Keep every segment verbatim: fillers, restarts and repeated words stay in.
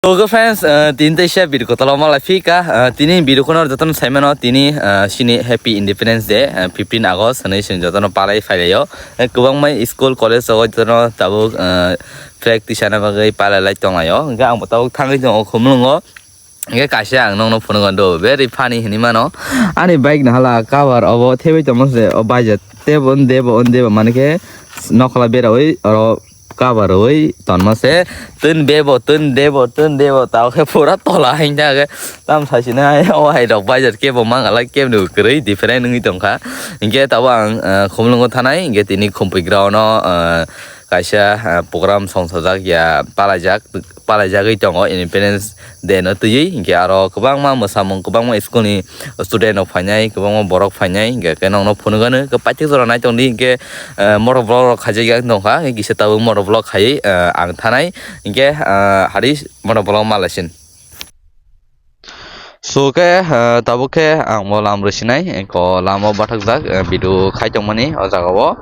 So, okay, friends, uh, tini teisa video kotor o malai phika, uh, tini video kono jotono saimano tini, uh, sini Happy Independence Day, uh, fifteen August hinwi sini jotono palai phailaio. Eh, kwbangma school, college o jotono tabuk, uh, flag tisana bagwi palai lai tonglaio. Hwnkhe ang bo tabuk thangwi tongo Khumulwngo. Hwnkhe kaisa ang nokno phunukgo do, very funny hinwi mano. Ani bike no hala cover obo thebwi tongma se, o baijak tebo, on debo, on debo, mani khe nokhola berawi oro cover rwi tonma se, tun bebo, tun debo, tun debo, tao khe pura tola hain ta khe tam saisinai o hai rok baijak kebo mang alai kebo ni kwrwi different wngwi tongkha. Hwnkhe tabuk ang, ah, Khumulwngo thanai, hwnkhe tini Khumpui ground o, ah, kaisa, ah, program songsajak ya palaijak, palaijagwi tongo Independence Day no twiwi, hwnkhe aro kwbangma mwsamung, kwbangma school ni student rok phainai, kwbangma borok phainai, hwnkhe khe nokno phunukgano khe paithak jora naitongdi, hwnkhe, eh, motor vlog rok khaijakya wng tongkha, hwnkhe kisa tabuk motor vlog khaiwi, eh, ang thanai, hwnkhe, eh, hari motor vlog malaisin. So khe, eh, tabuk khe ang bo lam rwsinai, ko lama bathakjak, eh, video khai tongmani o jaga o.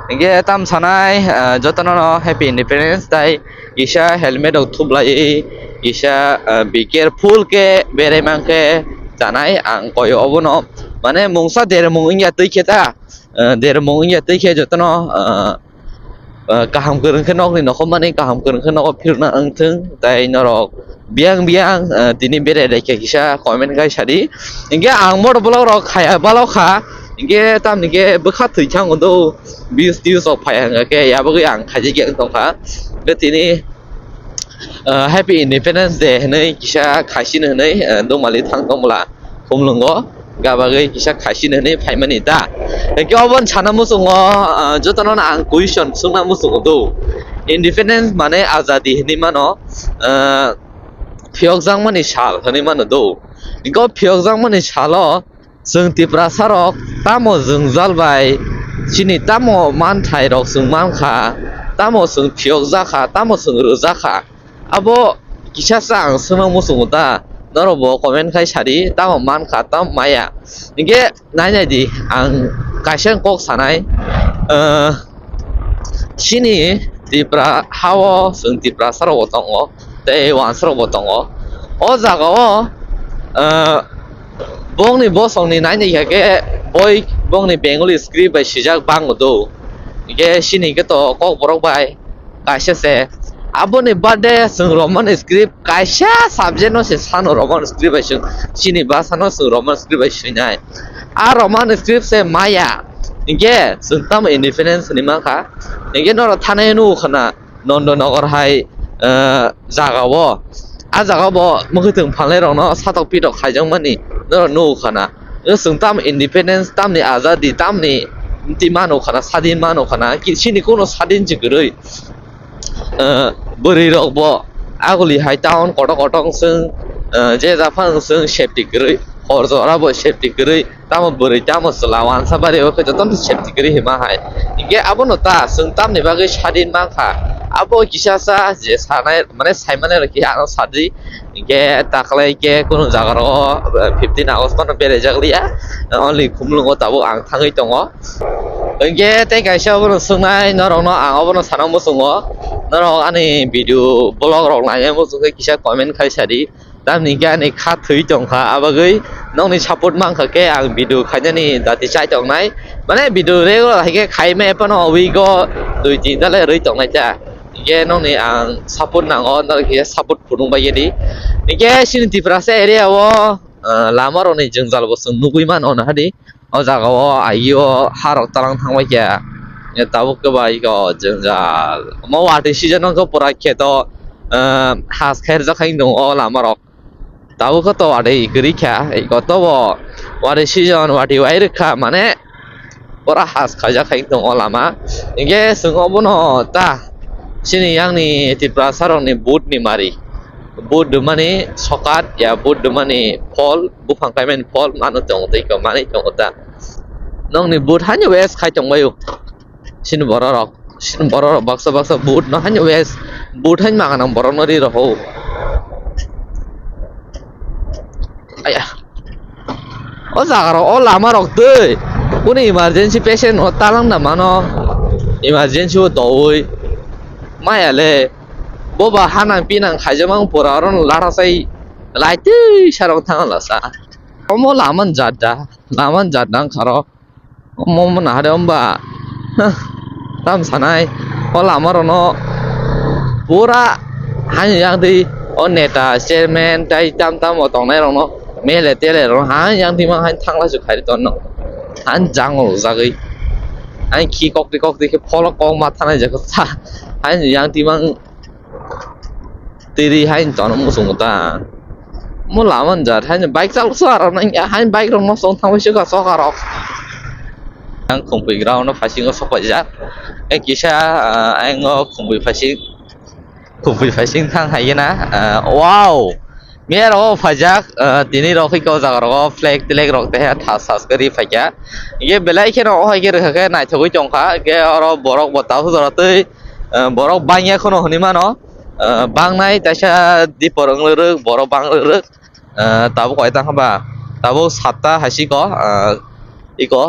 Hwnkhe tam sanai, eh, jotono no Happy Independence Day. Kisa helmet rok thuplai, kisa, ah, be careful khe berai mankhe chanai ang koi obono. Mane mungsa dermung wngya twi khe ta, ah, dermung wngya twi khe jotono, ah, ah, kaham kwrwng khe nokni nokhormani kaham kwrwng khe nogo phirna wngthwng tei norok biyang biyang, ah, tini berai lai khe kisa comment khai sadi. Hwnkhe ang motor vlog rok khaya balo kha, hwnkhe tamni khe bwkha thwi thango do, views tius rok phai hwnkhe yabagwi ang khaijak ya wng tongkha. Hwnkhe tini, ah, Happy Independence Day hinwi kisa khaisini hinwi, ah, Dumali thang tongmwla Khumulwngo gabagwi kisa khaisini hinwi phaimani ta. Hwnkhe oboni sana muchungo, ah, jotono ang question swngna muchungo do. Independence mane azadi hinwi mano, ah, phiyokjakmani sal hinwi mano do. Hwnkhe o phiyokjakmani salo chwng Tiprasa rok tamo jwngjal bai chini tamo manthai rok chwng mankha, tamo chwng phiyokjakha, tamo chwng rwjakha, abo kisa sa ang swngna muchungo ta, norok bo comment khai sadi, tamo mankha, tamo maya. Hwnkhe nai nai di, ang kaisa kok sanai, ah, chini Tipra hao chwng Tiprasa rok bo tongo, tei wansa rok bo tongo. O jaga o, ah, bongni bosongni nainai khe boi bongni Bengali script bai swijak bango do. Hwnkhe sini khe to kokborok bai kaisa se. Aboni bade chwng Roman script kaisa subject no se sano Roman script bai chwng chini bwsano chwng Roman script bai swinai. A Roman script se maya. Hwnkhe chwng tamo independence ni mankha. Hwnkhe norok thanai nugo khna. Nondonogor hai, eh, jaga o. A jaga bo mwkhwtwng phalnai rokno satok pitok khaijakmani norok nugo khana. Chwng tam independence, tamni azadi, tamni mti mano khana, sadin mano khana. Ki-, chini kuno sadin se kwrwi. Eh, bwrwi rok bo aguli hai town kotor kotor chwng, eh, je japhang chwng safety kwrwi. Hor jora bo safety kwrwi. Tamo bwrwi, tamo chwla, wansa bari o khe jotono safety kwrwi hima hai. Hinkhe abono ta chwng tamni bagwi sadin mankha. Abo kisa sa je sanai, mane saimane rok khe ano sadi. Hinkhe taklai khe kunu jaga rogo fifteen August phano beraijak liya. Only Khumulwngo tabuk ang thangwi tongo. Hinkhe tei kaisa abono swngnai norokno ang obono sana muchungo. Norok ani video vlog rok naina muchungkhe kisa comment khai sadi. Tamni hwnkhe ani kha thwi tongkha, abagwi nokni support mankha khe ang video khainani dati chai tongnai. Mane video regular hai khe khaima ephano week o dui tin dale rwi tongnai ta. Hwnkhe nokni ang support nango, norok khe support phunuk bai di. Hwnkhe chini Tiprasa area o, ah, lama rokni jwngjal bo chwng nugwi mano nahadi. O jaga o aio harok talang thangbai khe tabuk khe bai kho jwngjal. Omo watwi season o khe pura kheto, ah, has khairjak khai tongo o lama rok. Tabuk khe to watwi kwrwi kha, eko to bo watwi season watwi wai rwkha mane pura has khaijak khai tongo lama. Hinkhe chwng obono ta chini yang ni Tiprasa rok ni vote ni mari. Vote rwmani sokat ya vote rwmani phol, buphang kaimani phol mano tongo tei ko manwi tongo ta. Nokni vote haino waste khai tongbaio. Chini borok rok, chini borok rok baksa baksa vote no haino waste, vote haino manganang borok no ri rohor. Aya. O jaga rok, o lama rok twi. Kuni emergency patient no talang da mano. Emergency o towoi. Maya le. Bo ba hanang pinang khaijamang pura oro no lara sai lai twi sarok thang la sa. Omo laman jat da, laman jat dang kharo. Omo mo nahare omba. Hah, tam sanai. O lama rono pura hani yang di o neta, chairman, tai tam tam o tongnai rokno mele tele rok hani yang di mang hani thangla su khairi tonno. Hani jang o jagwi. Hani khi kokti kokti khe pholok kok ma thanai jagwi sa. Hani yang di mang Tiri hai tono muchung ta. Mo laman jat hai bike chal so aro nang ya hai bike rok no song thang sika sok aro. Ang khumpui ground no phasing o sok paijak. E kisa ang o khumpui phasing khumpui phasing thang hai na. Wow. Miya rok phajak tini rok hiko jaga rok flag flag rok te thas thas kari phaikya. Ye belai kheno o hai khe rwkha khe naithogwi tongkha. Ke oro borok bo tau jora twi. Borok bangya kheno hwnwi mano, bangnai taisa dipor wng rwk, borok bang rwk, tabuk koi tang hwnba tabuk satta hai si ko, iko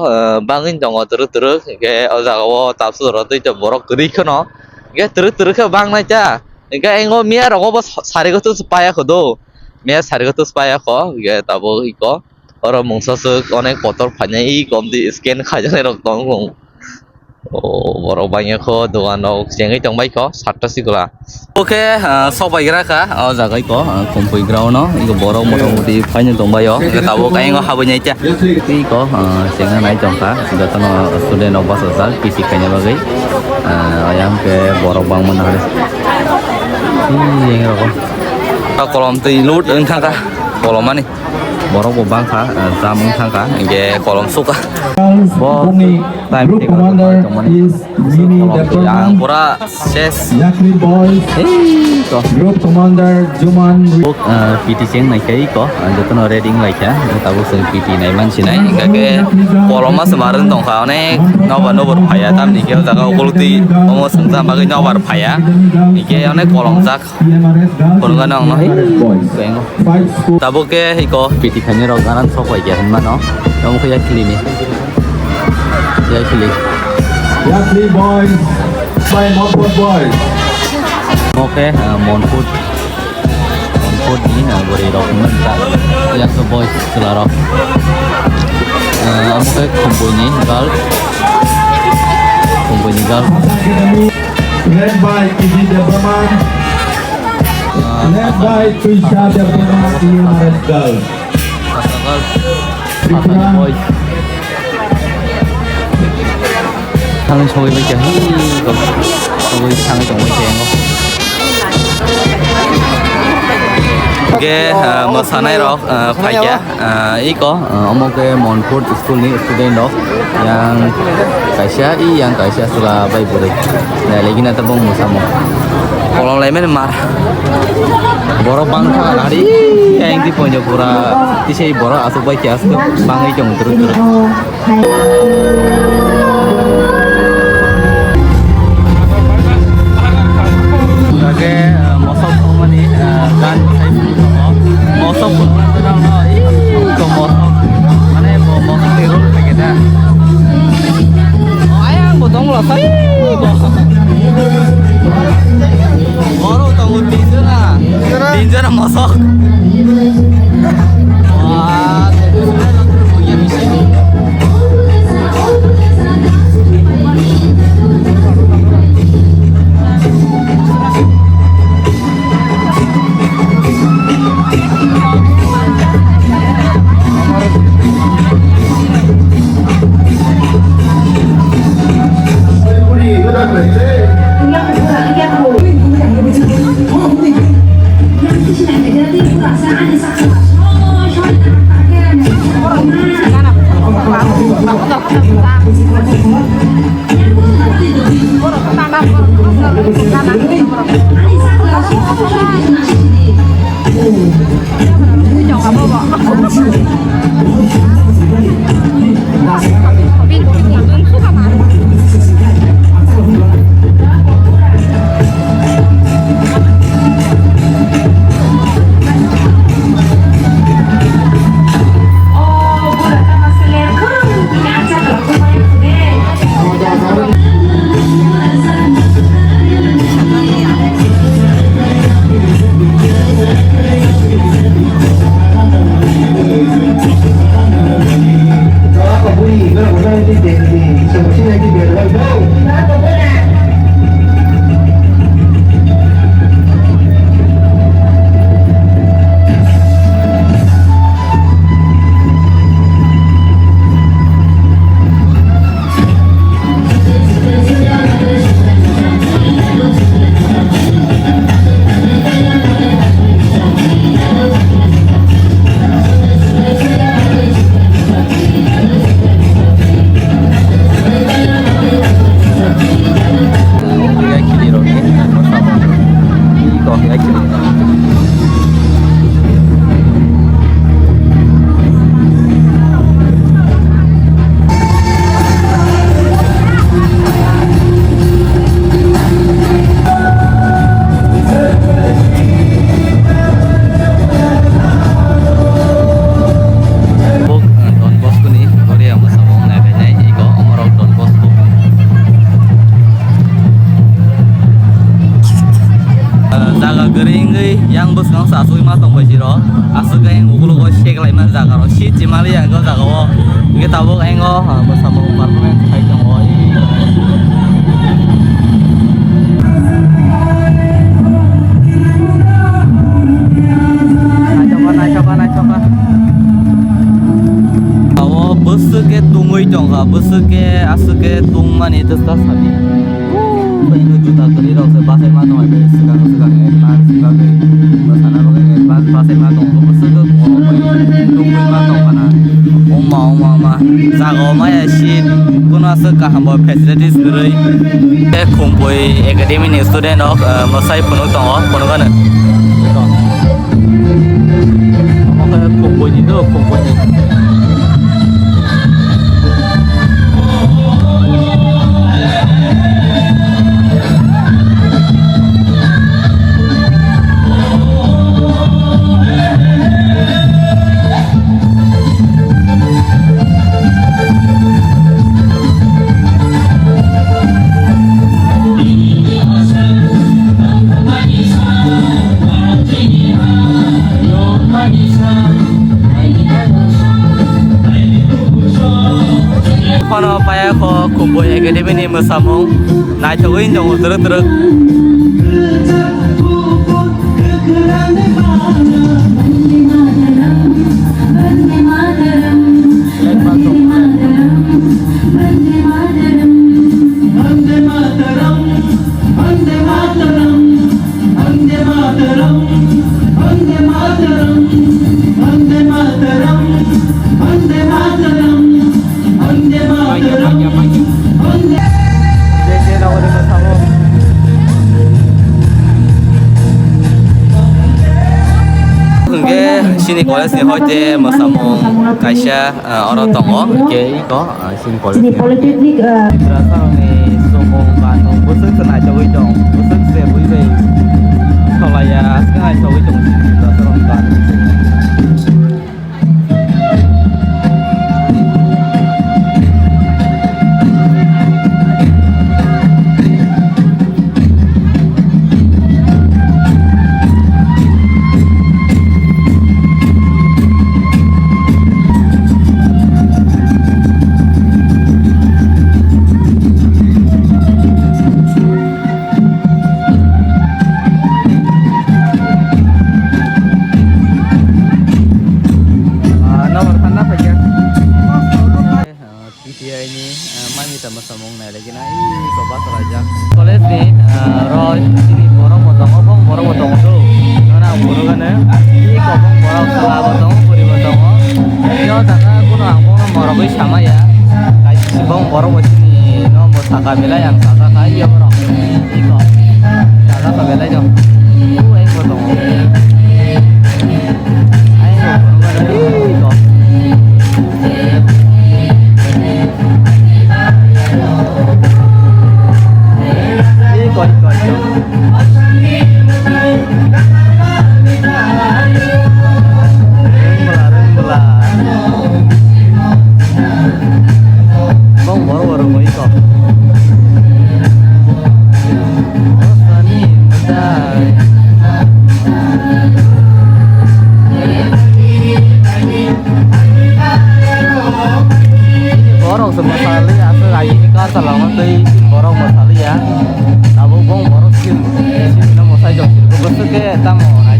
bangwi tongo twrwk twrwk, hwnkhe o jaga o tabuk jora twi borok kwrwi kheno, hwnkhe twrwk twrwk khe bangnai ta, hwnkhe engo miya rogo bo sari gotwi paya kho do, miya sari gotwi paya kho, hwnkhe tabuk iko oro mungsa swk onek kotor phainai, iko omtwi scan khaijaknai rok tongo. O borok bangya kho, dogan rok chengwi tongbai kho, satta sikla. Oke, ah, sok bai gra kha, o jaga iko, ah, Khumpui ground o, iko borok mota moti phaino tongbai o, hwnkhe tabuk ayang o habwi nai cha. Iko, ah, chengna nai tong kha, jotono student rok bachajak, P T khaina bagwi. Ah, ayang khe borok bangma nahari. Ih, yang rok o. Ah, kolom twi lut wng thang kha, kolom ani. Borok bo bang kha, ah, jam wng thang kha, hwnkhe kolom suk kha. Bo time group commander is Mini Department. Pura ses. Yakri boys. Ei, to. Group commander Juman. Bo, ah, P T cheng nai khe iko, ah, jotono ready wng lai kha. Tabuk chwng P T nai man sinai. Hwnkhe koloma se marwng tong kha. Onek nobar nobar phaiya. Tamni khe o jaga ukulti omo swngjak bagwi nobar phaiya. Hwnkhe onek kolomjak. Phunukgano ang no hai. Tabuk khe iko P T khainai rok ganan sok bai khe hwnmano. Omo khe yakhli ni. Yakhli. Yakhli boys, by Mopot boys. Omo khe, ah, Monput. Monput ni, ah, bwrwi rok hwnmani ta. Yakso boys chwla rok. Ah, omo khe Khumpui ni girl. Khumpui ni girl. Led by P D Debbarma. Led by Tuisha Debbarma, E M R S girls. Tripura. Thangwi sogwi bai kha. Sogwi thangwi tongwi kha yango. Hwnkhe, ah, mwsanai rok, ah, phaikha. Ah, iko, ah, omo khe Monput school ni student rok. Yang kaisa, i yang kaisa chwla bai bwrwi. Nailai gina tabuk mwsamo. Kolom lai mani mar. Borok bang kha nari, yang di ponjo pura. Tisai borok asuk bai khe asuk bangwi tong twrwk twrwk. Lage, eh, mosok mani, eh, gan sai phuru tongo. Mosok phuru tongo, ih, mosok. Mane bo mosok ni role khaikhe da. Ayang bo tonglo sai bo. Oro tongo tinjona. Tinjona mosok. Bo, eh, Don Bosco ni Goria mwsamung naibainai iko omorok Don Bosco. Eh, jaga kwrwi wngwi yang bwskango se asugwi ma tongbai siro. Aswk khe ang ukologo seklaima jaga rok si chimali ang o jaga o. Hwnkhe tabuk ang o, ah, mwsamung performance khai tongo. Naithoka, naithoka, naithoka. Abo bwswk khe tungwi tongkha, bwswk khe aswk khe tungmani twsta sadi. Bai no juta kwrwi rok se bachaima tong, bai swkang swkang advance bagwi bwsana bagwi advance bachaima tong, bwswk khe tungwi ma tong khana. Oma, oma, oma, jaga o maya seat, kuno aswk kaham bo facilities kwrwi. Tei Khumpui Academy ni student rok, eh, mwsai phunuk tongo, phunuk ano. Omo khe Khumpui ni do, Khumpui ni. Phano paya kho Khumpui Academy ni mwsamung naithogwi tongo twrwk twrwk. Hwnkhe chini college ni hoite mwsamung kaisa, ah, oro tongo, hwnkhe iko, ah, chini college ni Polytechnic, ah, Tiprasarokni chumung kanmung bwswk se naitugwi tong, bwswk se bui bai solaiya, aswk naitugwi tongo chini Tiprasarokni kanmung. Ah, nomor khanna phaikha. Ah, P T I ni, ah, mai mita mwsamung nai lai gina, ih, to bus rajak. College ni, ah, roi, chini borok bo tongo, bong borok bo tongo do. Nono ang phunukgano, ih, kobong borok chwla bo tongo, bwrwi bo tongo. Yo jaga kuno ang bongno morogwi samaya. Kaisa bong borok bo chini no bo saka belai ang saka kai yo borok. Iko. Jaga to belai no. U, eko to. Ai, eko to. Iko, iko, iko. Rwng bwla, rwng bwla. Bong borok bo rwngwi kok. Bosani mwtai. Mwsali aswk ai ni kar salao tei borok mwsali ya. Tabuk bong borok sil sil no mwsai jok sil. Bwswk khe tamo nai.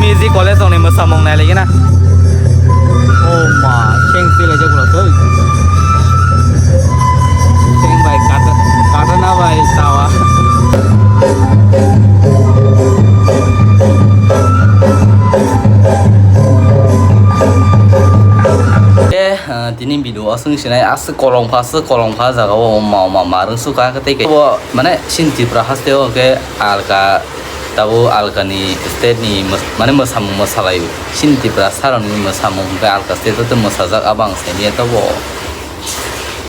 Music college rokni mwsamung nailaigena. Oh ma, seng twilaijak ulo twi. Seng bai kata-, katana bai tawa. Eh, eh, tini video aswng sinai aswk kolong pha, aswk kolong pha jaga o ma, ma, ma rwng sukha khe tei khe. Bo, mane, sin Tripura haste o khe alka Tabuk alkani state ni mos-, mane mwsamung mwsalai. Chini Tripura saroni mwsamung hwnkhe alka state o tei mwsajak, abo ang saimanya tabuk.